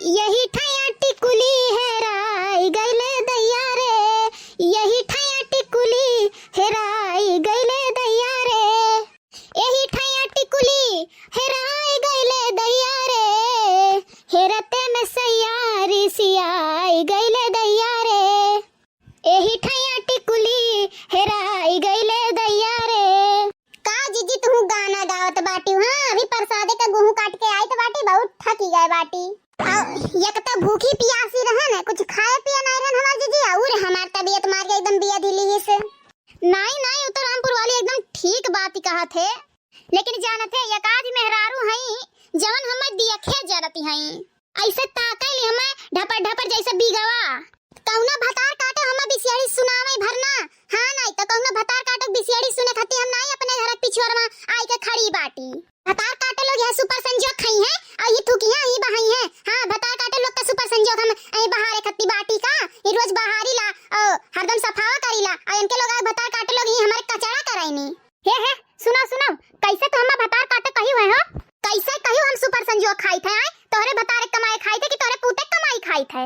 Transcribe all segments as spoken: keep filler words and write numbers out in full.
यही ठैया टिकुली हेराई गइले दैया रे, यही ठैया टिकुली हेराई गइले दैया रे, यही ठैया टिकुली हेराई गइले दैया रे, हेरते में सैया रिसियाई गइले दैया रे। एही ठैया टिकुली हेराई गइले दैया रे। का जीजी, तुहू गाना गावत बाटी? हाँ, अभी प्रसादे का गुहू काट के आइत बाटी, बहुत थकी गए बाटी। आ, एक तो भूखी पियासी रहन, कुछ खाए पिए नाई रहन हमार जीजी, और हमार तबीयत मार के एकदम बिया दिली ही से। नाई, नाई, उ तो रामपुर वाली एकदम ठीक बात ही कहत है, लेकिन जानत है, एक आध मेहरारू हई, जवन हमें दियखे जरती हई। ऐसे ताकैली हमें ढपर ढपर जैसे बिगवा। कौनो भतार काटो हमें बिसेड़ी सुनावे भरना। हाँ, नाई तो कौनो भतार काटो बिसेड़ी सुने खातिर हम नाई अपने घर के पिछुआर में आई के खड़ी बाटी। भतार काटे लोग यह सुपर संजोग खाई है और ये थूकी है, ये बहाई है। हाँ, भतार काटे लोग का सुपर संजोग हम यही बहारे खत्ती बाटी का, ये रोज बहारी ला, ओ, हरदम सफावा करी ला, और इनके लोग आए भतार काटे लोग ही हमारे कचड़ा कराई नी। हे, हे, सुनो, सुनो, कैसे तू हम्मा भतार काटे कही हुए हो? कैसे कही हम सुपर संजोग खाई थे, आय? तोहरे भतार कमाए खाई थे कि तोहरे पूते कमाई खाई थे?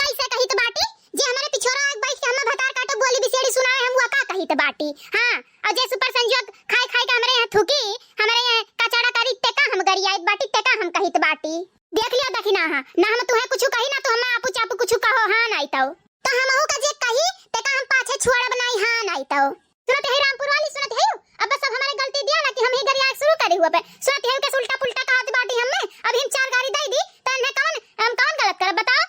कैसे कही तो बाटी, जे हमारे पिछोरा आग बैठ के हम्मा भतार काटे बोली बिसेड़ी सुनाए, हम वो का कही तो बाटी? हाँ, और जे सुपर संजोग खाए खाए के हमारे यहाँ थूकी, हमारे यहाँ कचड़ा करी, ते का हम गरियाइत बाटी, ते का हम कही तो बाटी? देख लियो, देखी ना, हाँ, ना हम तुहे कुछ कही, ना तू हमें आपू चापू कुछ कहो, हाँ, नाई तो। तो हमहू का जे कही, ते का हम पाछे छोड़ब नाई, हाँ, नाई तो। सुनत है रामपुर वाली, सुनत है? अब बस अब हमारे गलती दिया ना कि हम ही गरिया शुरू करे हुआ पे। सुनत है के उल्टा पुल्टा कहत बाटी हमें, अब हम चार गारी दे दी, तो इन्हें कौन, हम कौन गलत करब बताओ?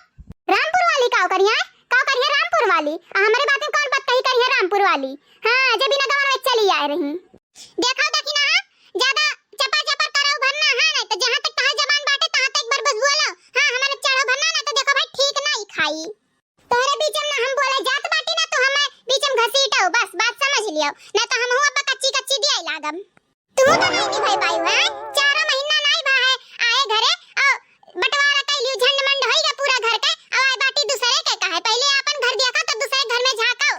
रामपुर वाली काव करिया, काव करिया रामपुर वाली? आ, हमारे बात में कौन बात कही करिया रामपुर वाली? हाँ, जे बिना गवार में चली आए रही। देखो देखी ना, हाँ, ज्यादा चपर चपर करो भरना, हाँ, नहीं तो जहाँ तक तहार जबान बाटे, तहाँ तक एक बार बस बोलो। हाँ, हमारे चढ़ो भरना, ना तो देखो भाई, ठीक ना ही खाई। तोहरे बीच में ना हम बोले जात बाटी ना, तू हमें बीच में घसीटो, बस बात समझ लियो, ना तो हमहू अब कच्ची कच्ची दिया लागब। तू तो नहीं निभाई पाई है, चारों महीना नहीं भा है आए घरे, और बंटवारा कर लियो, झंड मंड होई गया पूरा घर के, अब आए बाटी दूसरे के कहे, पहले अपन घर देखो तो दूसरे घर में झांको।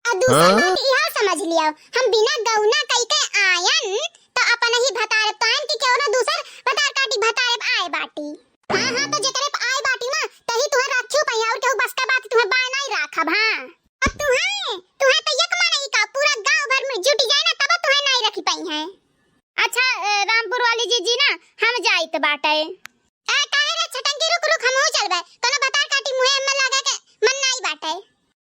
और दूसर हाँ? बात इहो समझ लियो, हम बिना गौना कई के आयन तो अपन ही भतार पायन की केवनो दूसर भतार काटी भतारे पे आए बाटी। हाँ, हाँ, तो जेकरे पे आए बाटी ना, तही तुहे रखियो पाई, और केहू बस का बात तुहे बाय नहीं राखब, हाँ। अब तुहे, तुहे तो एक मन ही का पूरा गांव भर में जुट जाए ना, तब तुहे नहीं रखी पाई है। अच्छा, ए, रामपुर वाली जीजी ना, हम जाइत बाटे। ए, काहे रे छटंकी, रुक, रुक, हमहू चलबे। कोनो भतार काटी मुहे में लागे के मन नाई बाटे।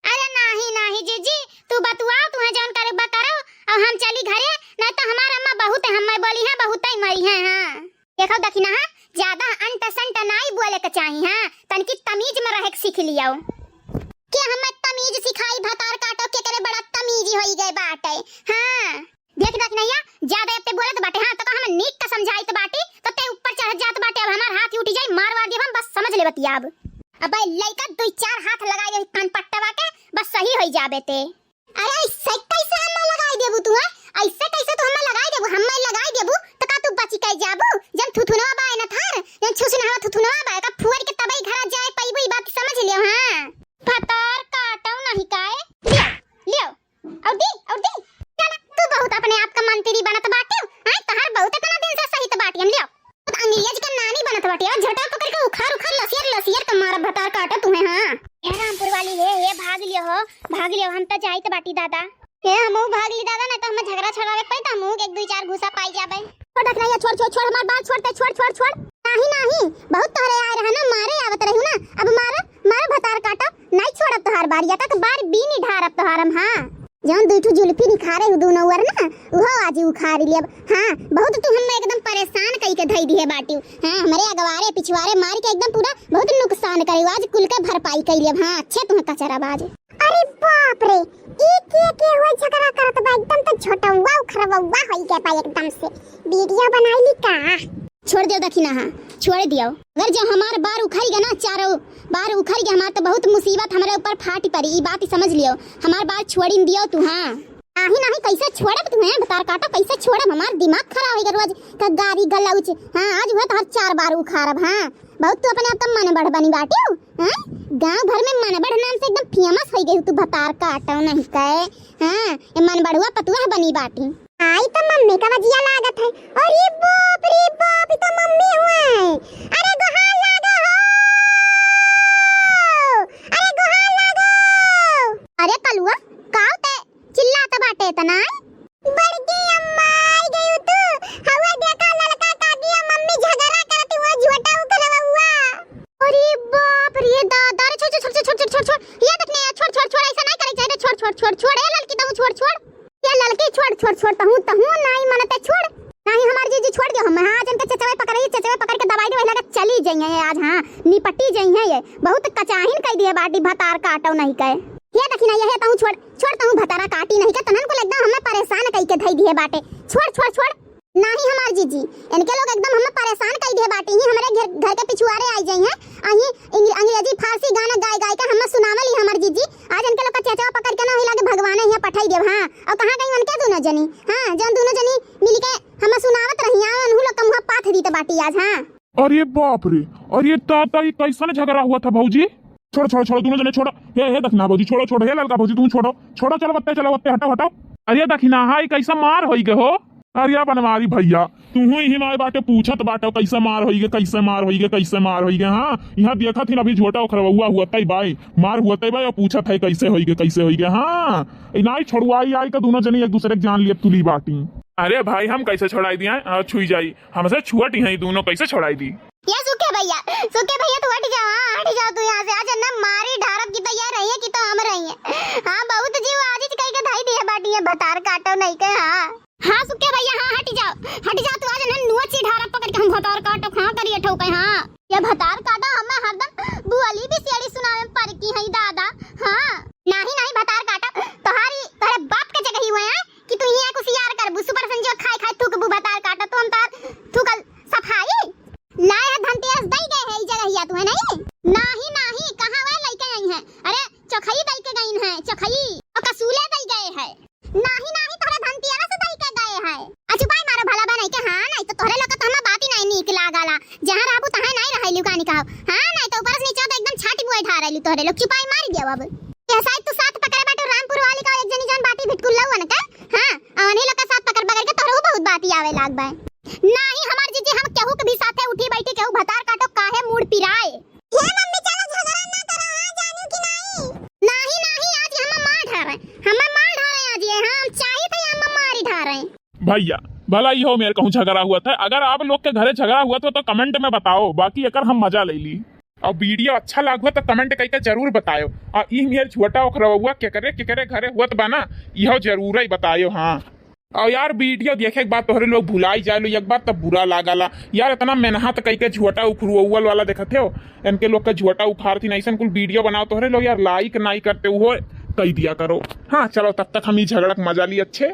अरे नाही, नाही जीजी, तू बतुआओ, तुहे जौन करे बा करो, और हम चली घरे, नहीं तो हमार अम्मा बहुत हमें बोली है, बहुत ही मरी है, हाँ। देखो दखिना, हाँ, ज्यादा अंट संट नाई बोले के चाही, हाँ, तनकी तमीज में रहे के सीख लियो। के हमें तमीज सिखाई, भतार काटो, के करे बड़ा तमीजी होई गए बाटे, हाँ। देख, देख नैया, ज्यादा एते बोलत बाटे, हाँ, तो का हम नीक का समझाइत बाटी, तो ते ऊपर चढ़त जात बाटे। अब हमार हाथ उठी जाई, मार वार देब हम, बस समझ ले बतिया अब। अबे लइका दुई चार हाथ लगाई रही कान पट्टवा के, बस सही होई जाबे ते। अरे ऐसे कैसे हमें लगाई देबू तू, हाँ? ऐसे कैसे तू हमें लगाई देबू? हमें लगाई देबू तो का तू बची के जाबू? जन थुथुनवा बाय न थार, जन छुसुनवा थुथुनवा बाय का फुअर के तबई घरा जाए पइबू, ई बात समझ लियो, हाँ? भतार काटो नहीं काए, लियो, लियो। और दी, और दी। चला, तू बहुत अपने आप का मंत्री बनत बाटे, हैं? तहार बहुत इतना दिन से सहित बाटी हम लियो। बहुत अंग्रेज के नानी बनत बाटे, और झोटा पकड़ के उखाड़, उखाड़, लसियर, लसियर के मारब भतार काटो तुहे, हाँ। हे रामपुर वाली, हे, हे, भाग लियो हो, भाग लियो, हम तो जाइत बाटी दादा। हे, हमहू भाग ली दादा, ना तो हमें झगड़ा छड़ावे के पड़ी, तो हमहू के एक दुई चार घूसा पाई जाबे। छोड़, देख, नहीं, छोड़, छोड़, छोड़, हमार बात छोड़ ते, छोड़, छोड़, छोड़। नाही, नाही, बहुत तोहरे आए रहे ना, मारे आवत रहू ना, अब मारो, मारो भतार काटो, नहीं छोड़ब तोहार बार, एक एक बार बीनी ढारब तोहार हम, हाँ। जौन दुई ठो जुल्फी निखारे हु दूनो ओर ना, उहो आजी उखाड़ लेब। हाँ, बहुत तू हमें एकदम परेशान कई के धई दिहे बाटिउ। हाँ, हमरे अगवारे पिछवारे मार के एकदम पूरा बहुत नुकसान करे, आज कुल के भरपाई कई लेब। हाँ, अच्छे तुहे कचरा बाज। अरे बाप रे, ई के के हुआ झगड़ा करत बा, एकदम तो झोटौआ उखरवौआ होई गया बा एकदम से। वीडियो बनाई ली का? छोड़ दियो दखिना, हाँ, छोड़ दियो। अगर जो हमार बार उखड़ गया ना, चारों बार उखड़ गया हमार, तो बहुत मुसीबत हमरे ऊपर फाट पड़ी, ई बात ही समझ लियो। हमार बार छोड़िन दियो तू, हाँ। नाही, नाही, कैसे छोड़ब तुहे? भतार काटो, कैसे छोड़ब? हमार दिमाग खराब होई गया रोज का गारी गलौच। हाँ, आज हुआ तो हर चार बार उखाड़ब, हाँ। बहुत तू अपने आप का मनबढ़ बनी बाटिउ, हाँ? गांव भर में मनबढ़ नाम से एकदम फेमस होई गई तू, भतार काटो नहीं कहे। हाँ, ये मनबढ़ुआ पतुआ बनी बाटी। आई तो मम्मी का बजिया लागत है। अरे बाप रे बाप, ई तो मम्मी हुआ है। अरे गोहार लागा हो। छोड़, छोड़, छोड़, ए ललकी, तहूँ छोड़, छोड़। ए ललकी, छोड़, छोड़, छोड़, तहूँ, तहूँ नाहीं मनते, छोड़। नाहीं हमार जीजी, छोड़ दियो हम, हाँ, आज इनके चचवे पकड़े, चचवे पकड़ के दबाई दे, वही लगे चली जइहैं आज, हाँ, निपटी जइहैं ये। बहुत कचाहिन कइ दिहे बाटी, भतार काटो नहीं कहे। ये देखी ना, ये तहूँ छोड़, छोड़, तहूँ भतारा काटी नहीं के, तनन कुल एकदम हमें परेशान कइ के धई दिहे बाटे। छोड़, छोड़, छोड़। नाहीं हमार जीजी, इनके लोग एकदम हमें परेशान कइ दिहे बाटी। ही हमरे घर, घर के पिछुआरे आई जइहैं, अही इंग-, अंग्रेजी फारसी गाना गाय गाय के हमें सुनावल ही हमार जीजी। आज इनके लोग का चेचवा पकड़ के ना वही लागे भगवान यहाँ पठाई देव। हाँ, और कहाँ गई उनके दुनो जनी? हाँ, जौन दुनो जनी मिल के हमें सुनावत रही, आ उन्हू लोग का मुँह पाथ दीत बाटी आज। हाँ। अरे बाप रे, अरे दादा, ये कैसन झगड़ा हुआ था भौजी? छोड़, छोड़, छोड़, दुनो जने छोड़ो। हे, हे दखिना भौजी, छोड़ो, छोड़ो, हे ललका भौजी, तुम छोड़ो, छोड़ो, चलो बत्ते, चलो बत्ते, हटाओ, हटाओ। अरे दखिना, हाँ, ये कैसा मार होई गए हो? अरे बनवारी भैया, तुहू ही माय बाटे पूछत बाटे, कैसे मार होई गे, कैसे मार होई गे, कैसे मार होई गे। हाँ, यहाँ देखत ही ना, अभी झोटा उखरवा हुआ तई बाई, मार हुआ तई बाई, और पूछत है कैसे होई गे, कैसे होई गे। हाँ, ई नाई छोड़वाई आई तो दुनो जनी एक दूसरे के जान लिए तुली बाटी। अरे भाई, हम कैसे छोड़ाई दिया? हाँ, छुई जाई, हमसे छुअट ही है दोनों, कैसे छोड़ाई दी? ये सुखे भैया, सुखे भैया, तू हट जाओ, हाँ, हट जाओ तू यहाँ से। आज ना मारी ढारब की तैयार रही है कि तो हम रही है। हाँ, बहुत जीव आज ही कह के धाई दिए बाटी है, भतार काटो नहीं के। हाँ, हाँ, सुखे भैया, हाँ, हट जाओ, हट जाओ, तू आज ना नोची ढारब पकड़ के हम भतार काटो, हाँ, करिए ठोके, हाँ। ये भतार काटो, हमें हरदम बुअली भी सेड़ी सुनावे में पर की है दादा, हाँ। नहीं, नहीं, भतार काटो, तोहारी, तोहरे बाप के जगह ही हुए हैं कि तू यहाँ कुछ यार करबू, सुपर संजो खाए खाए थूकबू, भतार काटो, तो हम तार थूकल सफाई। लाए है धनतेरस दई गए है ई जगहिया तुम्हें नहीं? नाही, नाही, कहाँ वे लइके आई हैं? अरे चोखई दई के गई हैं, चोखई। और कसूले दई गए है। नाही, नाही, तोहरे धनतेरस दई के गए है। आ चुपाई मारो भला बा नहीं के, हाँ, नहीं तो तोहरे लोग का तो हमें बात ही नहीं नीक लागला। जहाँ रहबू तहाँ नहीं रहलू का निकाहो। हाँ, नहीं तो ऊपर से नीचे तो एकदम छाटी बुआई ढा रहलू तोहरे लोग। चुपाई मार दियो अब। ये शायद तू साथ पकड़े बाटू रामपुर वाली का एक जनी जान बाटी भिटकुल्ला हुआ न का? हाँ, अवनी लोग का साथ पकड़ पकड़ के तोहरे बहुत बात ही आवे लाग बा। नाही हमार जीजी, हम केहू के भी साथे उठी बैठी केहू भतार काटो काहे मूड पिराए। हे मम्मी, चलो झगड़ा ना करो, हाँ, जानू कि नाही? नाही, नाही, आज हम मार ढारे, हम मार ढारे आज ये, हाँ, हम चाही थे हम मारी ढारे। भैया, भला इहो मेर कहूँ झगड़ा हुआ था, अगर आप लोग के घरे झगड़ा हुआ था तो कमेंट में बताओ, बाकी एकर हम मजा ले ली। और वीडियो अच्छा लागो तो कमेंट करके जरूर बतायो। और ई मेर झोटा उखरवा केकरे केकरे घरे हुआ बा ना, इहो जरूर ही बतायो। हाँ, और यार वीडियो देखे के बाद तोहरे लोग भुलाई जाए लो, एक बार तब बुरा लागला यार, इतना मेहनत कई के झोटा उखरुअल वाला देखत हो, इनके लोग का झोटा उखाड़ थी, ऐसन कुल वीडियो बनाओ तोहरे लोग यार, लाइक नहीं करते, वो कह दिया करो। हाँ चलो, तब तक हम ई झगड़ा के मजा ली अच्छे।